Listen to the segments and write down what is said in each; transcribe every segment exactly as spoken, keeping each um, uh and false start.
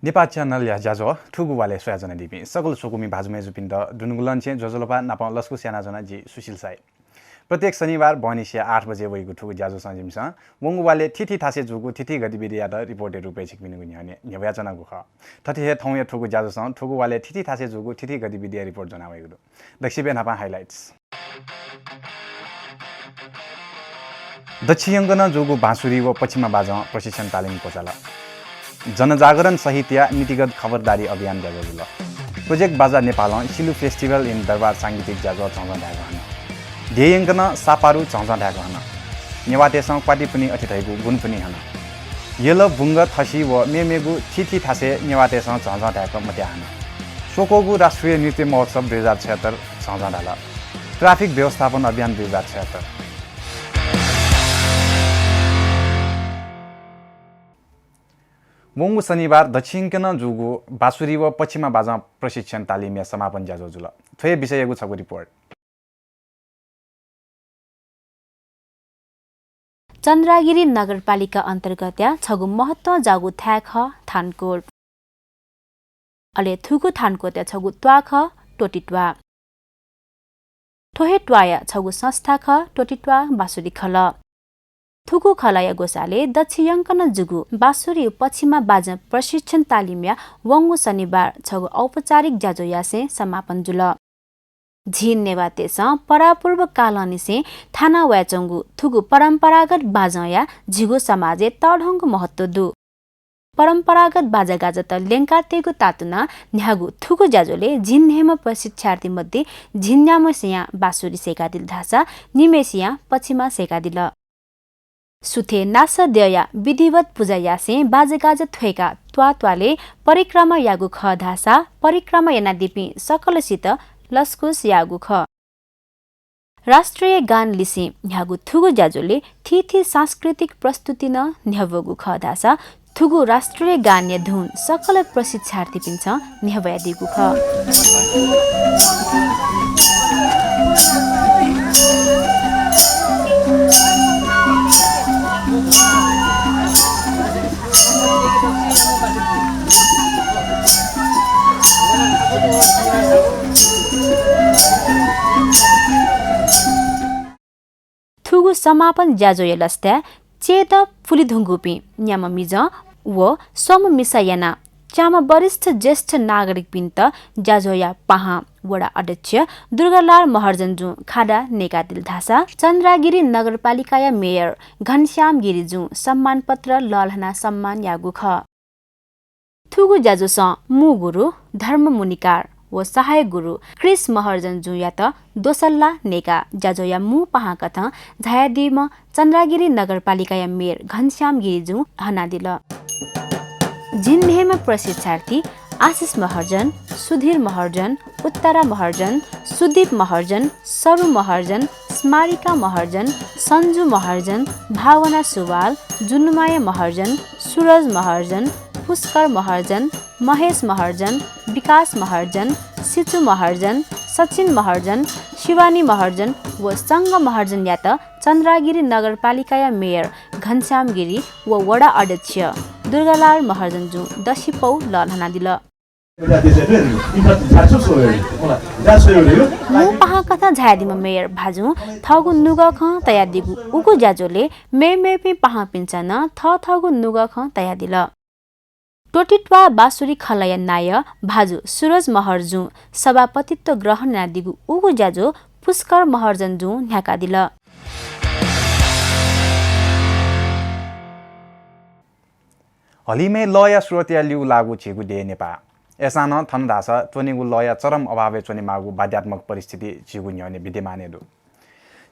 नेपाः च्यानलया ज्याझ्वः थुगु वालय् स्वयाच्वनादीपिं सकल स्वकुमि भाजु मय्जुपिन्त दुनुगलंनिसें ज्वजलपा नापं लसकुस यानाच्वना जि सुशील साई। प्रत्येक शनिबार बहनिसिया आठ बजे वइगु थुगु ज्याझ्वलं जिमिसं वंगु वालय् थीथी थासय् जूगु थीथी गतिविधियात रिपोर्टया रूपय् छिकपिनिगु न्ह्यःने न्ह्यब्वयाच्वनागु खः। थथे हे थौंया थुगु ज्याझ्वलं थुगु वालय् थीथी थासय् जूगु थीथी गतिविधिया रिपोर्ट ज्वनावइगु दु। दक्वसिबय् न्हापां highlights। दच्छि यंकनं जूगु बाँसुरी व पछिमा बाजं प्रशिक्षण तालिम क्वचाल। जनजागरण सहितया नीतिगत खबरदारी अभियान ज्याझ्वः जुल। Project Baza Nepal-ं Silu Festival in Darbar सांगीतिक ज्याझ्वः झःझः धायेक हन। देय् यंकनं सापारु झःझः धायेक हन। नेवाःतय्सं क्वातिपुनि अथे धइगु गुणपुनि हन। यल, बुंग, थसि व मेमेगु थीथी थासय् नेवाःतय्सं झःझः धायेक मत्याः हन। स्वक्वःगु राष्ट्रिय नृत्य महोत्सव दुई हजार छयहत्तर झःझः धाल। Traffic व्यवस्थापन अभियान दुई हजार छयहत्तर। वंगु शनिबार दच्छि यंकनं जूगु बाँसुरी व पछिमा बाजं प्रशिक्षण तालिमया समापन ज्याझ्वः जुल। थ्व हे विषययागु छगू रिपोर्ट। चन्द्रागिरी नगरपालिका अन्तर्गतया छगू महत्त्वं जाःगु थाय् खः थानकोट। अले थुगु थानकोटया छगू त्वाः खः त्वतित्वाः। थ्व हे त्वाःया छगू संस्था खः त्वतित्वाः बाँसुरी खलः। थुगु खलःया ग्वसालय् दच्छि यंकनं जूगु बाँसुरी व पछिमा बाजं प्रशिक्षण तालिमया वंगु शनिबार छगू औपचारिक ज्याझ्वः यासें समापन जुल। झी नेवाःतय्सं परापूर्व कालंनिसें थाना वयाच्वंगु थुगु परम्परागत बाजंया झीगु समाजय् तःधंगु महत्त्व दु। परम्परागत बाजागाजात ल्यंकातयेगु तातुनाः न्ह्याःगु थुगु ज्याझ्वलय् झिंन्हय्म्ह प्रशिक्षार्थी मध्ये झिंन्याम्हसियां बाँसुरी सय्कादिल धाःसा निम्हय्सियां पछिमा सय्कादिल। सुथय् नासः द्यःया विधिवत पुजा यासें बाजागाजा थ्वय्काः त्वाःत्वालय् परिक्रमा याःगु खः धाःसा परिक्रमा यानादीपिं सकलसित लसकुस याःगु खः। राष्ट्रिय गान लिसें न्ह्याःगु थुगु ज्याझ्वलय् थीथी सांस्कृतिक प्रस्तुति नं न्ह्यब्वःगु खः धाःसा थुगु राष्ट्रिय गानया धुन सकल प्रशिक्षार्थीपिन्सं न्ह्यब्वयादीगु खः। थुगु समापन ज्याझ्वःया लसताय् च्यय्त पुलेधुंकूपिं न्याम्ह मिजं व स्वम्ह मिसा यानाः च्याम्ह वरिष्ठ ज्येष्ठ नागरिकपिन्त ज्याझ्वःया पाहां वडा अध्यक्ष दुर्गालाल महर्जनजुं खादा नयेकादिल धाःसा चन्द्रागिरी नगरपालिकाया मेयर घनश्याम गिरिजुं सम्मानपत्र लःल्हानाः सम्मान याःगु खः। थुगु ज्याझ्वलं मू गुरु धर्म मुनिकार व सहायक गुरु क्रिस महर्जनजुयात दोसल्ला नयेकाः ज्याझ्वःया मू पाहांकथं झायादीम्ह चन्द्रागिरी नगरपालिकाया मेयर घनश्याम गिरिजुं हनादिल। झिंन्हय्म्ह प्रशिक्षार्थी आशिष महर्जन, सुधीर महर्जन, उत्तरा महर्जन, सुदीप महर्जन, सरु महर्जन, स्मारिका महर्जन, सन्जु महर्जन, भावना सुवाल, जुनुमाया महर्जन, सुरज महर्जन, पुष्कर महर्जन, महेश महर्जन, विकास महर्जन, सिचु महर्जन, सचिन महर्जन, शिवानी महर्जन व संग महर्जनयात चन्द्रागिरी नगरपालिकाया मेयर घनश्याम गिरी व वडा अध्यक्ष दुर्गालाल महर्जनजुं दसिपौ लःल्हानादिल। मू पाहांकथं झायादीम्ह मेयर भाजुं थःगु नुगः खँ तयादीगु उगु ज्याझ्वलय् मेमेपिं पाहांपिन्सं नं थःथःगु नुगः खँ तयादिल। त्वतित्वाः बाँसुरी खलःया नायः भाजु सुरज महर्जुं सभापतित्व ग्रहण यानादीगु उगु ज्याझ्वः पुष्कर महर्जनजुं न्ह्याकादिल। हलिमय् लःया स्रोतया ल्यू लाःगु झीगु देय् नेपाः। अय्सां नं थन धाःसा च्वनेगु लःया चरम अभावय् च्वनेमाःगु बाध्यात्मक परिस्थिति झीगु न्ह्यःने विद्यमान हे दु।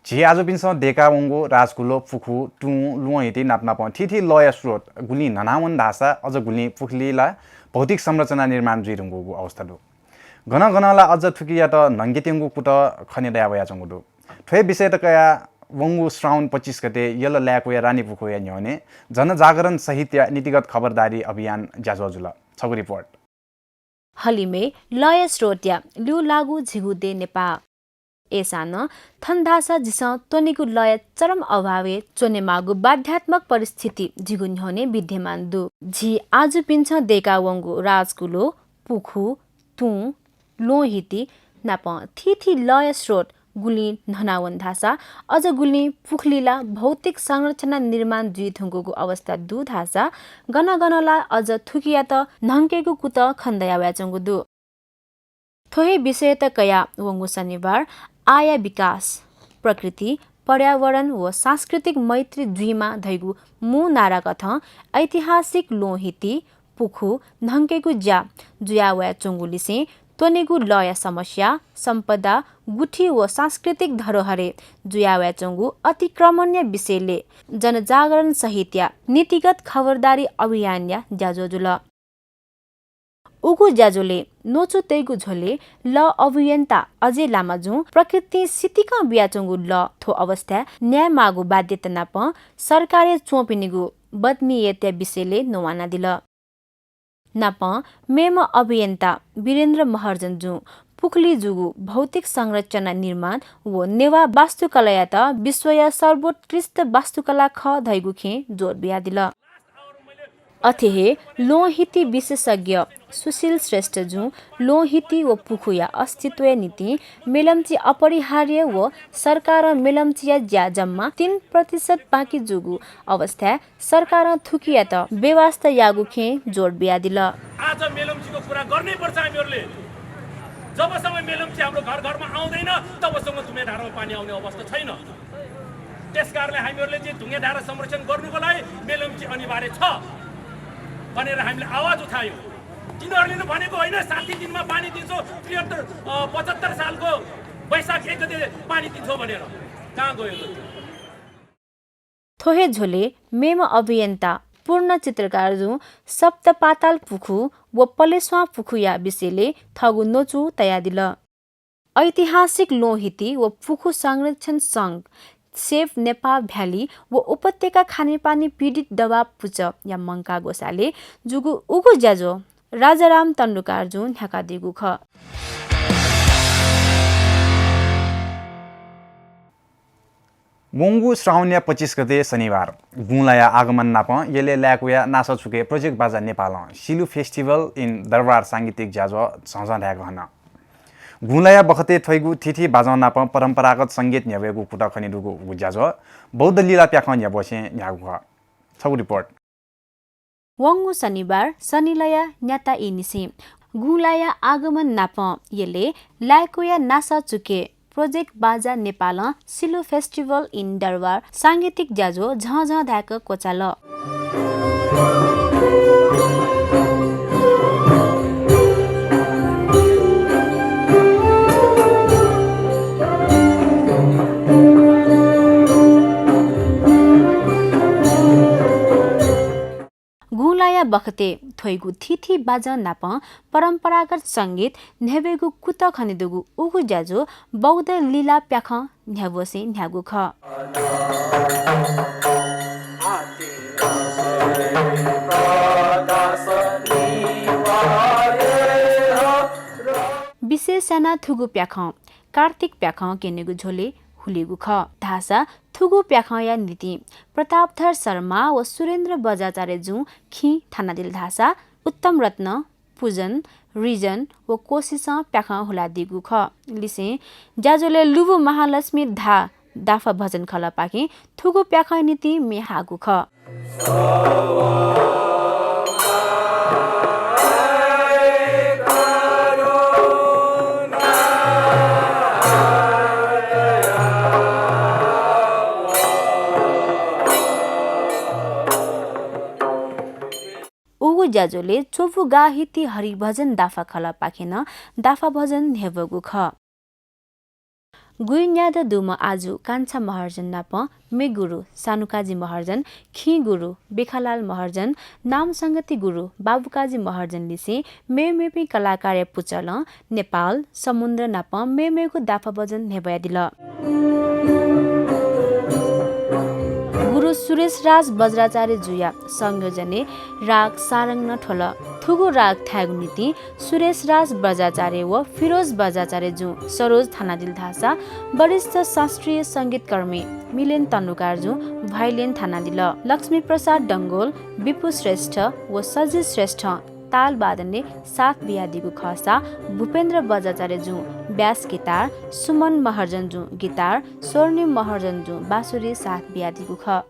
झी आजुपिन्सं दय्कावंगु राजकुल्हो, पुखू, तुं, ल्वहंहिति नापनापं थीथी लःया स्रोत गुलिं न्हनावन धाःसा अझ गुलिं पुखुलिइ ला भौतिक संरचना निर्माण जुइधुंकूगु अवस्था दु। गनं गनं ला अझ थुकियात न्हंकेत्यंगु कुतः खने दया वयाच्वंगु दु। थ्व हे विषयत कयाः वंगु श्रावण पच्चिस गते यल लाय्कूया रानीपुखूया न्ह्यःने जनजागरण सहितया नीतिगत खबरदारी अभियान ज्याझ्वः जुल। छगू रिपोर्ट। हलिमय् लःया स्रोतया ल्यू लाःगु झीगु देय् नेपाः। अय्‌सां नं थन धाःसा झीसं त्वनेगु लःया चरम अभावय् च्वनेमाःगु बाध्यात्मक परिस्थिति झीगु न्ह्यःने विद्यमान दु। झी आजुपिन्सं दय्‌कावंगु राजकुलो, पुखू, तुं, ल्वहंहिति नाप थीथी लःया स्रोत गुलिं न्हनावन धाःसा अझ गुलिं पुखुलिला भौतिक संरचना निर्माण जुइधुंकूगु अवस्था दु धाःसा गन गन ला अझ थुकियात न्हंकेगु कुतः खनेदयावयाच्वंगु दु। थ्व हे विषयत कयाः वंगु शनिबार आःया विकास, प्रकृति, पर्यावरण व सांस्कृतिक मैत्री जुइमा धइगु मू नारा कथं ऐतिहासिक ल्वहंहिति, पुखू न्हंकेगु ज्या जुयावयाच्वंगु लिसें त्वनेगु लःया समस्या, सम्पदा, गुथि व सांस्कृतिक धरोहरय् जुयावयाच्वंगु अतिक्रमणया विषयले जनजागरण सहितया नीतिगत खबरदारी अभियानया ज्याझ्वः जुल। उगु ज्याझ्वलय् न्वचु तयेगु झ्वलय् लः अभियन्ता अजय लामाजुं प्रकृतिं सितिकं बियाच्वंगु लः थ्व अवस्थाय् न्यायेमाःगु बाध्यता नाप सरकारय् च्वंपिनिगु बदनियतया विषयले न्ववानादिल। नापं मेम्ह अभियन्ता वीरेन्द्र महर्जनजुं पुखुली जूगु भौतिक संरचना निर्माण व नेवाः वास्तुकलायात विश्वया सर्वोत्कृष्ट वास्तुकला खः धइगु खँय् जोड बियादिल। अथे हे ल्वहंहिति विशेषज्ञ सुशील श्रेष्ठजुं ल्वहंहिति व पुखूया अस्तित्वया निंतिं मेलम्ची अपरिहार्य व सरकारं मेलम्चीया ज्या जम्मा तीन प्रतिशत बाँकी जूगु अवस्थाय् सरकारं थुकियात बेवास्ता याःगु खँय् जोड बियादिल। आज मेलम्चीको कुरा गर्नै पर्छ हामीहरूले। जबसम्म मेलम्ची हाम्रो घर घरमा आउँदैन, तबसम्म धुमे धारामा पानी आउने अवस्था छैन। त्यसकारणले हामीहरूले चाहिँ ढुङ्गे धारा संरक्षण गर्नुको लागि मेलम्ची अनिवार्य छ भनेर हामीले आवाज उठायौँ। तिनीहरूले नै भनेको होइन, साठी दिनमा पानी दिन्छौँ, त्रिहत्तर, अ, पचहत्तर सालको वैशाख एक गते पानी दिन्छौँ भनेर। कहाँ गयो त त्यो? थ्व हे झ्वलय् मेम्ह अभियन्ता पूर्ण चित्रकारजुं सप्त पाताल पुखू व पलेस्वां पुखूया विषयले थःगु न्वचु तयादिल। ऐतिहासिक ल्वहंहिति व पुखू संरक्षण संघ, Save Nepal Valley व उपत्यका खानेपानी पीडित दबाव पुचःया मंकाः ग्वसालय् जूगु उगु ज्याझ्वः राजाराम तण्डुकारजुं न्ह्याकादीगु खः। वंगु श्रावणया पच्चिस गते शनिबार गुँलाया आगमन नाप यलय् लाय्‌कूया नासः चुकय् प्रोजेक्ट बाजा नेपालं Silu Festival in Darbar सांगीतिक ज्याझ्वः झःझः धाय्‌क हन। गुँलाया बखतय् थ्वइगु थीथी बाजं नाप परम्परागत संगीत न्ह्यब्वयेगु कुतः खनेदुगु उगु ज्याझ्वः बौद्ध लिला प्याखं न्ह्यब्वसें न्ह्याःगु खः। छगू रिपोर्ट। वंगु शनिबार सनिलया न्याता ई निसें गुँलाया आगमन नाप यलय् लाय्‌कूया नासः चुकय् प्रोजेक्ट बाजा नेपालं Silu Festival in Darbar सांगीतिक ज्याझ्वः झःझः धाय्‌क क्वचाल। गुँलाया बखतय् थ्वइगु थीथी बाजं नाप परम्परागत संगीत न्ह्यब्वयेगु कुतः खनेदुगु उगु ज्याझ्वः बौद्ध लिला प्याखं न्ह्यब्वसें न्ह्याःगु खः। विशेष यानाः थुगु प्याखं कार्तिक प्याखं क्यनेगु झ्वलय् हुलीगु खः धाःसा थुगु प्याखंया निंतिं प्रतापधर शर्मा व सुरेन्द्र बज्राचार्यजुं खिं थानादिल धाःसा उत्तम रत्न, पुजन, रिजन व कोशिसं प्याखं हुलादीगु खः। लिसें ज्याझ्वलय् लुबु महालक्ष्मी धाः दाफा भजन खलःपाखें थुगु प्याखंया निंतिं म्ये हाःगु खः। उगु ज्याझ्वलय् च्वबु गाःहिति हरिभजन दाफा खलःपाखें नं दाफा भजन न्ह्यब्वःगु खः। गुँइ न्यादँ दुम्ह आजु कान्छा महर्जन नाप मेगुरु सानुकाजी महर्जन, खिं गुरु बेखालाल महर्जन, नामसंगति गुरु बाबुकाजी महर्जन लिसें मेमेपिं कलाकारया पुचलं नेपाल, समुद्र नाप मेमेगु दाफा भजन न्ह्यब्वयादिल। गुरु सुरेश सुरेशराज बज्राचार्य जुया संयोजनय् राग सारंग नं थ्वल। थुगु राग थायेगु निंतिं सुरेशराज बज्राचार्य व फिरोज बज्राचार्य जुं सरोज थानादिल धाःसा वरिष्ठ शास्त्रीय संगीतकर्मी मिलेन तण्डुकार जुं violin थानादिल। लक्ष्मी प्रसाद डंगोल, विपु श्रेष्ठ व सजित श्रेष्ठं ताल वादनय् साथ बियादीगु खःसा भूपेन्द्र बज्राचार्य जुं bass guitar, सुमन महर्जन जुं guitar, स्वर्णिम महर्जन जुं बाँसुरी साथ बियादीगु खः।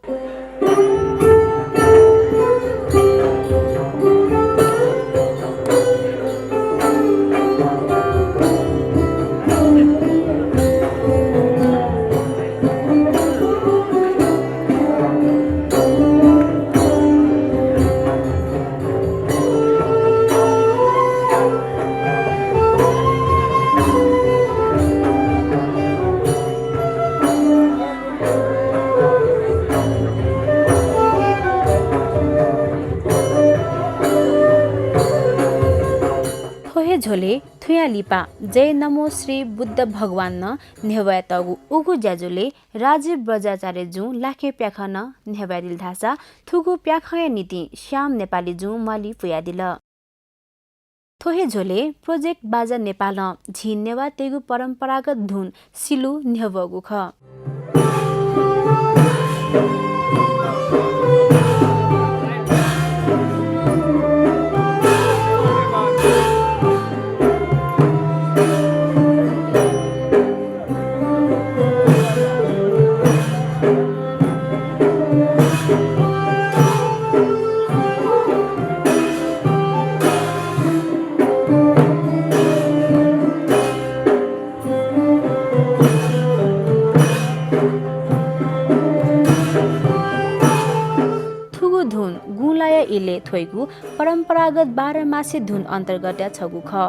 थ्व हे झ्वलय् थुया लिपा जय नमो श्री बुद्ध भगवान नं न्ह्यब्वयातःगु उगु ज्याझ्वलय् राजीव बज्राचार्य जुं लाखे प्याखं नं न्ह्यब्वयादिल धाःसा थुगु प्याखंया निंतिं श्याम नेपाली जुं मलि पुयादिल। थ्व हे झ्वलय् Project बाजा नेपालं झी नेवाःतय्गु परम्परागत धुन सिलु न्ह्यब्वःगु खः। थुगु धुन गुँलाया इलय् थ्वइगु परम्परागत बाह्रमासे धुन अन्तर्गतया छगू खः।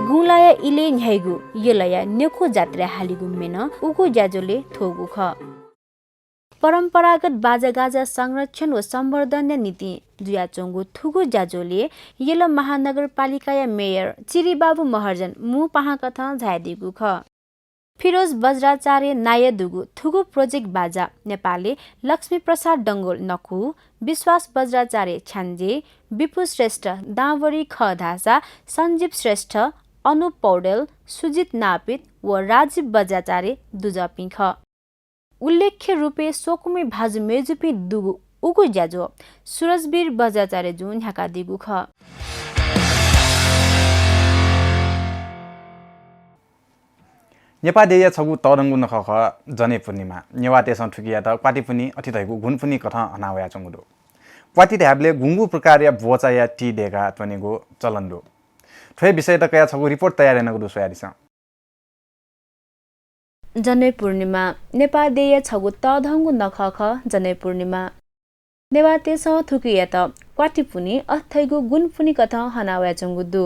गुँलाया इलय् न्ह्याइगु यलया न्यखु जात्राय् हालीगु म्ये नं उगु ज्याझ्वलय् थ्वःगु खः। परम्परागत बाजागाजा संरक्षण व सम्वर्धनया निंतिं जुयाच्वंगु थुगु ज्याझ्वलय् यल महानगरपालिकाया मेयर चिरिबाबु महर्जन मू पाहांकथं झायादीगु खः। फिरोज बज्राचार्य नायः दुगु थुगु Project बाजा नेपालय् लक्ष्मी प्रसाद डंगोल नकु, विश्वास बज्राचार्य छ्याञ्जे, विपु श्रेष्ठ दांवरी खः धाःसा सञ्जीव श्रेष्ठ, अनुप पौडेल, सुजित नापित व राजीव बज्राचार्य दुजःपिं खः। उल्लेख्य रूपय् स्वकुमि भाजु मय्जुपिं दुगु उगु ज्याझ्वः सुरजवीर बज्राचार्य जुं न्ह्याकादीगु खः। नेपाः देय्‌या छगू तःधंगु नखः खः जनै पूर्णिमा। नेवाःतय्‌सं थुकियात क्वातिपुन्हि अथे धइगु गुनपुन्हि कथं हना वयाच्वंगु दु। क्वाति धायेबलय् गुंगू प्रकारया ब्वचाया ति दय्‌का त्वनेगु चलन दु। थ्व हे विषयत कयाः छगू report तयार यानागु दु, स्वयादिसँ। जनै पूर्णिमा नेपाः देय्‌या छगू तःधंगु नखः खः जनै पूर्णिमा। नेवाःतय्‌सं थुकियात क्वातिपुन्हि अथे धइगु गुनपुन्हि कथं हना वयाच्वंगु दु।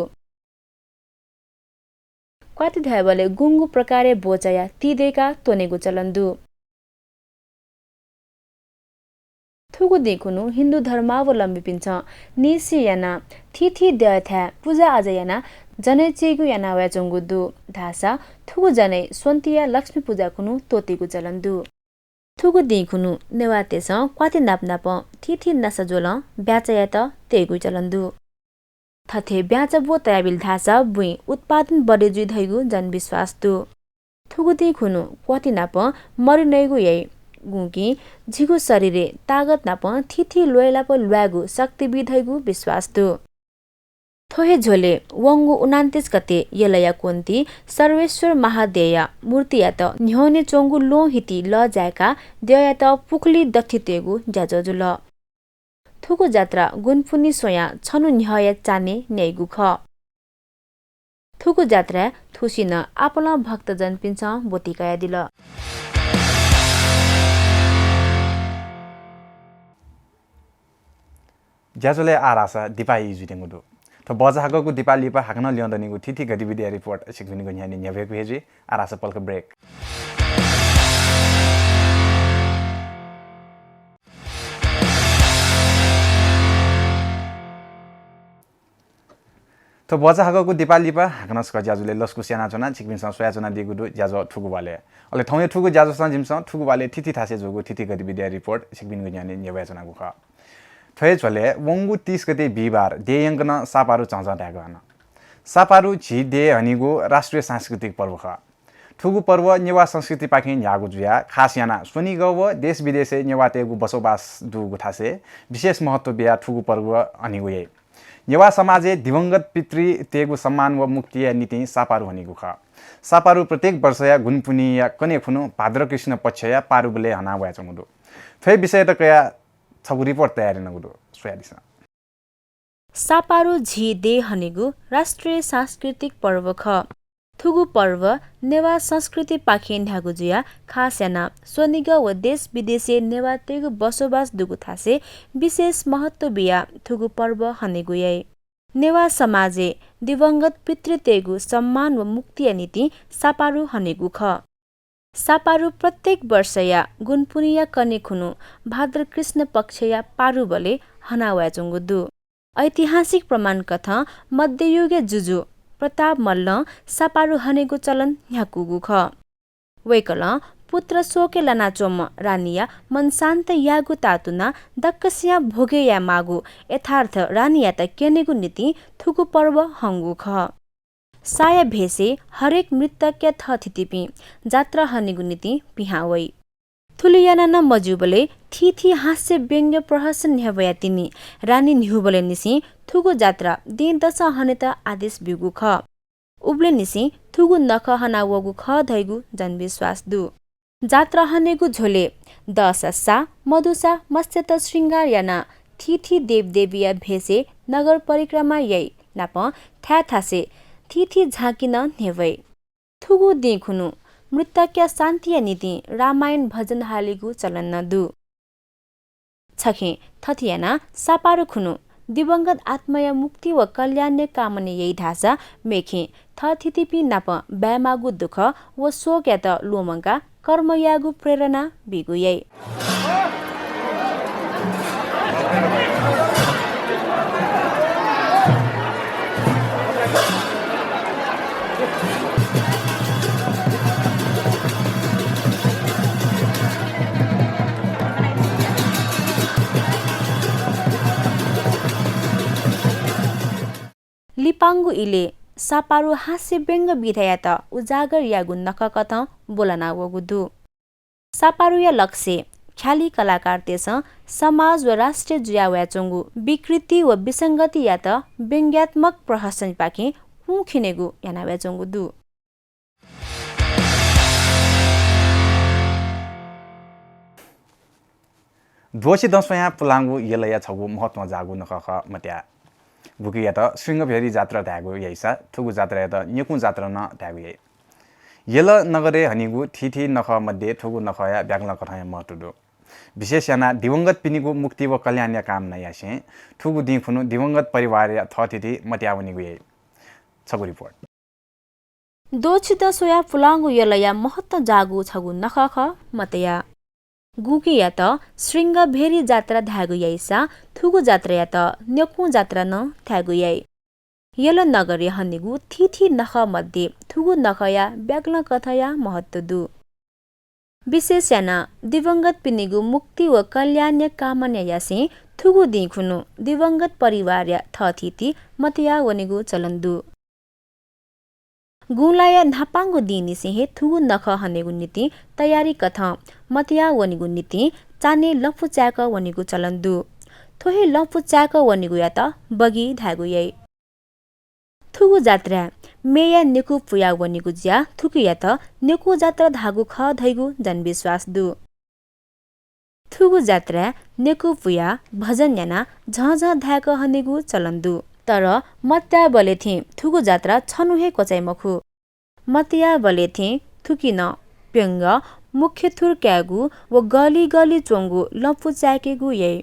क्वाति धायेबलय् गुंगू प्रकारया ब्वचाया ति दय्‌का त्वनेगु चलन दु। थुगु दिं खुन्हु हिन्दू धर्मावलम्बीपिन्सं निसि यानाः थीथी द्यःथाय् पुजा आजा यानाः जनै चीगु याना वयाच्वंगु दु धाःसा थुगु जनै स्वन्तिया लक्ष्मी पुजा खुन्हु त्वःतेगु चलन दु। थुगु दिं खुन्हु नेवाःतय्‌सं क्वाति नाप नापं थीथी नसा ज्वलं ब्याचायात तयेगु चलन दु। थथे ब्याचा ब्व तयाबिल धाःसा बुँइ उत्पादन बढे जुइ धइगु जनविश्वास दु। थुगु दिं खुन्हु क्वाति नाप मरि नइगु याइ, गुँकिं झीगु शरीरय् तागत नाप थीथी ल्वय्‌लाप ल्वायेगु शक्ति बी धइगु विश्वास दु। थ्व हे झ्वलय् वंगु उनान्तिस गते यलया क्वन्ति सर्वेश्वर महादेय्‌या मूर्तियात न्ह्यःने च्वंगु ल्वहं हिति लःजाय्‌काः द्यःयात पुखुली दथि तयेगु ज्याझ्वः जुल। थुगु जात्रा गुनपुन्हि स्वयाः छन्हु न्ह्यःया चान्हय् न्याइगु खः। थुगु जात्राय् थुसिनं आपालं भक्तजनपिन्सं ब्वति कयादिल। ज्याझ्वलय् आः धाःसा दिपाः ई जुइत्यंगु दु। थ्व बचाहाकःगु दिपाः लिपा हाकनं ल्यं दनिगु थीथी गतिविधिया report छिकपिनिगु न्ह्यःने न्ह्यब्वयेगु हे जुइ। आः धाःसा पलख break। थ्व भचा हकःगु दिपाः लिपा हाकनं छकः ज्याझ्वलय् लसकुस यानाच्वना। छिकपिन्सं स्वयाच्वनादीगु दु ज्याझ्वः थुगु वालय्। अले थौंया थुगु ज्याझ्वसं जिमिसं थुगु वालय् थीथी थासय् जूगु थीथी गतिविधिया रिपोर्ट छिकपिनिगु न्ह्यःने न्ह्यब्वयाच्वनागु खः। थ्व हे झ्वलय् वंगु तीस गते बिहिबार देय् यंकनं सापारु झःझः धायेगु हानं। सापारु झी देय् हनीगु राष्ट्रिय सांस्कृतिक पर्व खः। थुगु पर्व नेवाः संस्कृतिपाखें न्ह्याःगु जुयाः खास यानाः स्वनिगः व देश विदेशय् नेवाःतय्गु बसोबास दुगु थासय् विशेष महत्व बियाः थुगु पर्व हनीगु याइ। नेवाः समाजय् दिवंगत पितृतय्गु सम्मान व मुक्तिया निंतिं सापारु हनीगु खः। सापारु प्रत्येक वर्षया गुनपुन्हिया कन्हे खुन्हु भाद्र कृष्ण पक्षया पारुबलय् हना वयाच्वंगु दु। थ्व हे विषयत कयाः छगू रिपोर्ट तयार यानागु दु, स्वयादिसँ। सापारु झी देय् हनीगु राष्ट्रिय सांस्कृतिक पर्व खः। थुगु पर्व नेवाः संस्कृतिपाखें न्ह्याःगु जुयाः खास यानाः स्वनिगः व देश विदेशय् नेवाःतय्गु बसोबास दुगु थासय् विशेष महत्व बियाः थुगु पर्व हनीगु याइ। नेवाः समाजय् दिवंगत पितृतय्गु सम्मान व मुक्तिया निंतिं सापारु हनीगु खः। सापारु प्रत्येक वर्षया गुनपुन्हिया कन्हे खुन्हु भाद्र कृष्ण पक्षया पारुबलय् हना वयाच्वंगु दु। ऐतिहासिक प्रमाणकथं मध्ययुगया जुजु प्रताप मल्लं सापारु हनेगु चलन न्ह्याकूगु खः। वय्कलं पुत्र शोकय् लानाच्वंम्ह रानीया मन शान्त यायेगु तातुनाः दक्वसियां भोगे यायेमाःगु यथार्थ रानीयात क्यनेगु निंतिं थुगु पर्व हंगु खः। साया भेषय् हरेक मृतकया थःथितिपिं जात्रा हनेगु निंतिं पिहां वइ। थुलि यानाः नं मज्यूबलय् थीथी हास्य व्यंग्य प्रहसन न्ह्यब्वयाः तिनि रानी न्ह्यूबलय् निसें थुगु जात्रा दिं दसं हनेत आदेश ब्यूगु खः। उबलय् निसें थुगु नखः हना वःगु खः धइगु जनविश्वास दु। जात्रा हनेगु झ्वलय् दःसा सा, मदुसा मस्यत श्रृंगार यानाः थीथी देवदेवीया भेषय् नगर परिक्रमा याइ नापं थाय् थासय् थीथी झाँकी नं न्ह्यब्वइ। थुगु दिं खुन्हु मृतकया शान्तिया निंतिं रामायण भजन हालेगु चलन नं दु। छखें थथे यानाः सापारु खुन्हु दिवंगत आत्माया मुक्ति व कल्याणया कामना याइ धाःसा मेखें थःथितिपिं नाप बायेमाःगु दुःख व शोकयात लुमंकाः कर्म यायेगु प्रेरणा बीगु याइ। लिपांगु इलय् सापारु हास्य व्यंग्य विधायात उजागर यायेगु नखःकथं ब्वलना वःगु दु। सापारुया लक्ष्य ख्यालि कलाकारतय्सं समाज व राष्ट्रय् जुया वयाच्वंगु विकृति व विसंगतियात व्यंग्यात्मक प्रहसनपाखें हुँ खिनेगु याना वयाच्वंगु दु। द्वःछि दँ स्वयाः पुलांगु यलया छगू महत्वं जाःगु नखः खः मत्या। गुकियात श्रृंगभेरी जात्रा धायेगु याइसा थुगु जात्रायात नेकुं जात्रा नं धायेगु याइ। यल नगरय् हनीगु थीथी नखः मध्ये थुगु नखःया ब्याकलंकथंया महत्व दु। विशेष यानाः दिवंगतपिनिगु मुक्ति व कल्याणया कामना यासें थुगु दिं खुन्हु दिवंगत परिवारया थःथिति मत्या वनीगु याइ। छगू रिपोर्ट। द्वःछि दँ स्वयाः पुलांगु यलया महत्वं जाःगु छगू नखः खः मत्या। गुकियात श्रृंगभेरी जात्रा धायेगु याइसा थुगु जात्रायात नेकुं जात्रा नं धायेगु याइ। यल नगरय् हनीगु थीथी नखः मध्ये थुगु नखःया ब्याकलंकथंया महत्व दु। विशेष यानाः दिवंगतपिनिगु मुक्ति व कल्याणया कामना यासें थुगु दिं खुन्हु दिवंगत परिवारया थःथिति मत्या वनीगु चलन दु। गुंलाया न्हापांगु दिंनिसें हे थुगु नखः हनेगु निंतिं तयारीकथं मत्या वनीगु निंतिं चान्हय् लँपु चाय्क वनीगु चलन दु। थ्व हे लँपु चाय्क वनीगुयात बगी धायेगु याइ। थुगु जात्राय् मेया नेकू पुया वनीगु जुयाः थुकियात नेकू जात्रा धाःगु खः धइगु जनविश्वास दु। थुगु जात्राय् नेकू पुयाः भजन यानाः झंझं धाय्क हनेगु चलन दु। तर मत्याबलय् थें थुगु जात्रा छन्हु हे क्वचाइ मखु। मत्याबलय् थें थुकिं नं प्यंगः मुख्य थुर कायेगु व गलि गलि च्वंगु लँपु चाय्केगु याइ।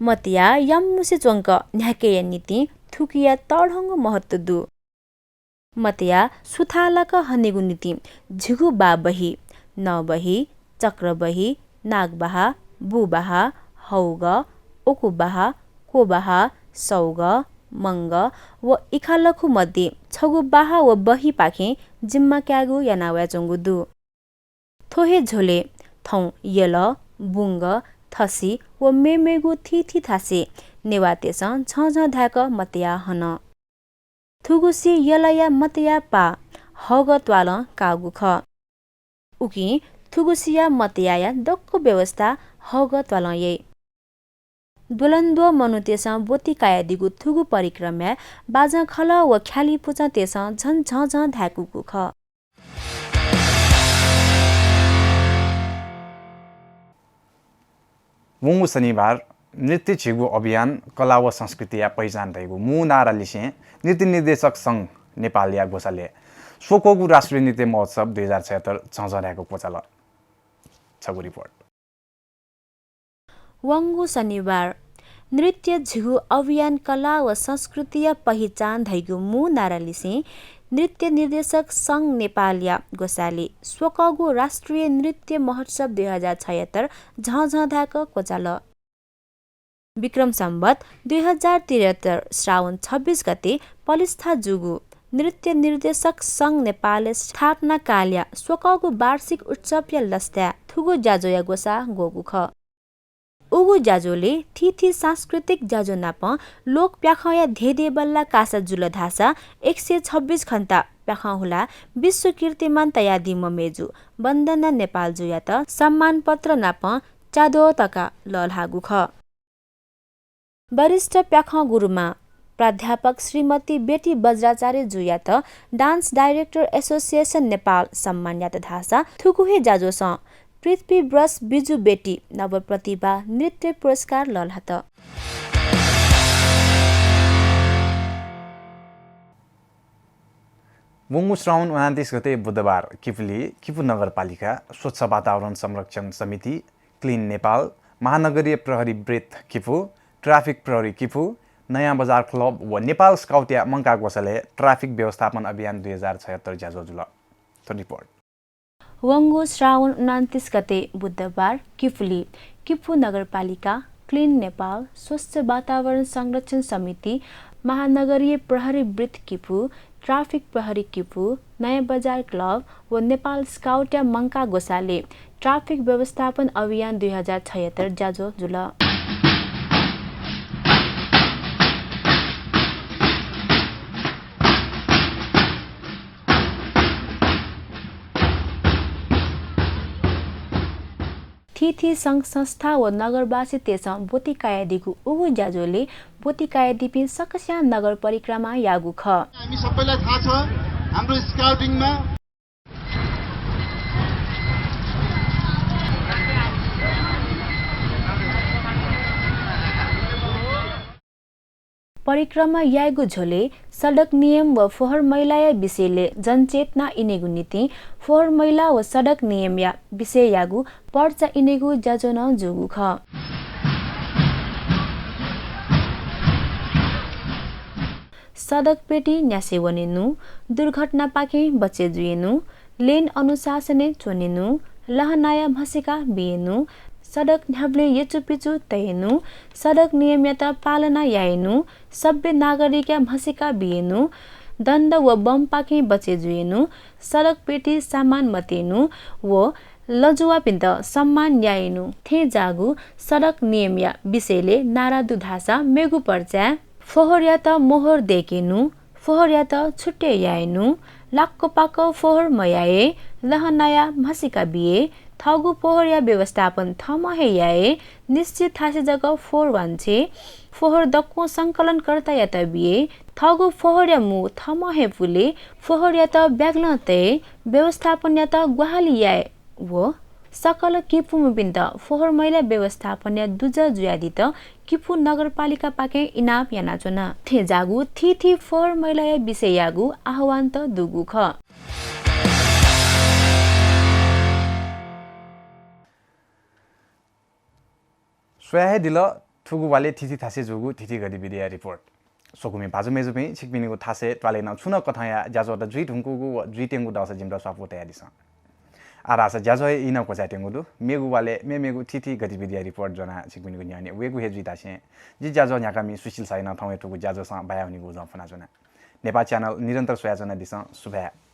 मत्या याम्मुसे च्वंक न्ह्याकेया निंतिं थुकिया तःधंगु महत्व दु। मत्या सुथांलाक हनेगु निंतिं झिगू बाबही, नबही, चक्रबही, नागबाहा, बुबाहा, हौगः, उकुबाहा, क्वबाहा, सौगः, मंगः व इखालखु मध्ये छगू बाहा व बहिपाखें जिम्मा कायेगु याना वयाच्वंगु दु। थ्व हे झ्वलय् थौं यल, बुंगः, थसि व मेमेगु थीथी थासय् नेवाःतय्सं झंझं धाय्क मतया हन। थुगुसी यलया मतया पाः हःगः त्वालं काःगु खः। उकिं थुगुसिया मतयाया दक्व व्यवस्था हःगः त्वालं याइ। द्वलंद्वः मनूतय्सं ब्वति कायादीगु थुगु परिक्रमाय् बाजं खलः व ख्यालि पुचंतय्सं झन झंझं धाय्कूगु खः। वंगु शनिबार नृत्य झीगु अभियान, कला व संस्कृतिया पहिचान धइगु मू नारा लिसें नृत्य निर्देशक संघ नेपालया ग्वसालय् स्वक्वःगु राष्ट्रिय नृत्य महोत्सव दुई हजार छयत्तर झंझं धाय्क क्वचाल। छगू रिपोर्ट। वंगु शनिबार नृत्य झीगु अभियान, कला व संस्कृतिया पहिचान धइगु मू नारा लिसें नृत्य निर्देशक संघ नेपालया ग्वसालय् स्वक्वःगु राष्ट्रिय नृत्य महोत्सव दुई हजार छयत्तर झंझं धाय्क क्वचाल। विक्रम सम्वत दुई हजार त्रिहत्तर श्रावण छब्बिस गते पलिस्था जूगु नृत्य निर्देशक संघ नेपालय् स्थापना कालया स्वक्वःगु वार्षिक उत्सवया लसताय् थुगु ज्याझ्वःया ग्वसाः ग्वःगु खः। उगु ज्याझ्वलय् थीथी सांस्कृतिक ज्याझ्वः नाप लोक प्याखंया धेंधेंबल्ला कासा जुल धाःसा एक सय छब्बिस घण्टा प्याखं हुलाः विश्व कीर्तिमान तयादीम्ह मय्जु वन्दना नेपालजुयात सम्मान पत्र नाप च्याद्वः तकाः लःल्हाःगु खः। वरिष्ठ प्याखं गुरुमां प्राध्यापक श्रीमती बेटी बज्राचार्यजुयात Dance Director Association नेपाल सम्मान यात धाःसा थुगु हे ज्याझ्वलं पृथ्वी ब्रस बिजु बेटी नवप्रतिभा नृत्य पुरस्कार लःल्हात। वंगु श्रावण उनान्तिस गते बुधबार किपुली किपु नगरपालिका स्वच्छ वातावरण संरक्षण समिति, क्लिन नेपाल, महानगरीय प्रहरी वृत्त किपु, ट्राफिक प्रहरी किपु, नयाँ बजार क्लब व नेपाल स्काउटया मंकाः ग्वसालय् ट्राफिक व्यवस्थापन अभियान दुई हजार छयत्तर ज्याझ्वः जुल। थ्व रिपोर्ट। वंगु श्रावण उनान्तिस गते बुधबार किपुली किपु नगरपालिका, क्लिन नेपाल, स्वच्छ वातावरण संरक्षण समिति, महानगरीय प्रहरी वृत्त किपु, ट्राफिक प्रहरी किपु, नयाँ बजार क्लब व नेपाल स्काउटया मंकाः ग्वसालय् ट्राफिक व्यवस्थापन अभियान दुई हजार छयत्तर ज्याझ्वः जुल। थीथी संघ संस्था व नगरवासीतय्सं ब्वति कायादीगु उगु ज्याझ्वलय् ब्वति कायादीपिं सकस्यां नगर परिक्रमा याःगु खः। हामी सबैलाई थाहा छ, हाम्रो स्काउटिङमा परिक्रमा याइगु झ्वलय् सडक नियम व फोहोर मैलाया विषयलय् जनचेतना इनेगु निंतिं फोहोर मैला व सडक नियमया विषययागु पर्चा इनेगु ज्याझ्वः नं जूगु खः। सडक पेटी न्यासे वनेनु, दुर्घटनापाखें बचे जुइनु, लेन अनुशासनय् च्वनेनु, लहनाया म्हसीका बियेनु, सडक न्ह्याबलें यचुपिचु तयेनु, सडक नियमयात पालना यायेनु, सभ्य नागरिकया म्हसीका बियेनु, दण्ड व बमपाखें बचे जुयेनु, सडक पेटी सामान मतेनु व लजुवापिन्त सम्मान यायेनु थें जाःगु सडक नियमया विषयलय् नारा दु धाःसा मेगु पर्चाय् फोहोरयात मोहोर दय्केनु, फोहोरयात छुट्टै यायेनु, लाक्कपाक्क फोहोर मयाये, लहनाया म्हसीका बिये, थःगु फोहोरया व्यवस्थापन थःम्हं हे याये, निश्चित थासय् जक फोहोर वांछ्वये, फोहोर दक्वं संकलनकर्तायात बिये, थःगु फोहोरया मू थःम्हं हे पुले, फोहोरयात ब्यागलं तये, व्यवस्थापनयात ग्वाहालि याये व सकल किपुम्हपिन्त फोहोर मैला व्यवस्थापनया दुजः जुयादीत किपु नगरपालिकापाखें इनाप यानाच्वना। थें जाःगु थीथी फोहोर मैलाया विषययागु आह्वान त दुगु खः। स्वया हे दिल थुगु वालय् थीथी थासय् जूगु थीथी गतिविधिया रिपोर्ट। स्वकुमि भाजु मय्जुपिं, छिकपिनिगु थासय् त्वालय् नं छुं नं कथंया ज्याझ्वःत जुइ धुंकूगु व जुइत्यंगु दःसा जिमित स्वापू तयादिसँ। आः धाःसा ज्याझ्वः हे इनं क्वचायेत्यंगु दु। मेगु वालय् मेमेगु थीथी गतिविधिया रिपोर्ट ज्वनाः छिकपिनिगु न्ह्यःने वयेगु हे जुइ धासें जि ज्याझ्वः न्ह्याकामि सुशील शाहीनं थौंया थुगु ज्याझ्वःसं बायावनीगु उजं फ्वनाच्वना। नेपाः च्यानल निरन्तर स्वयाच्वनादिसँ। सुभाय्।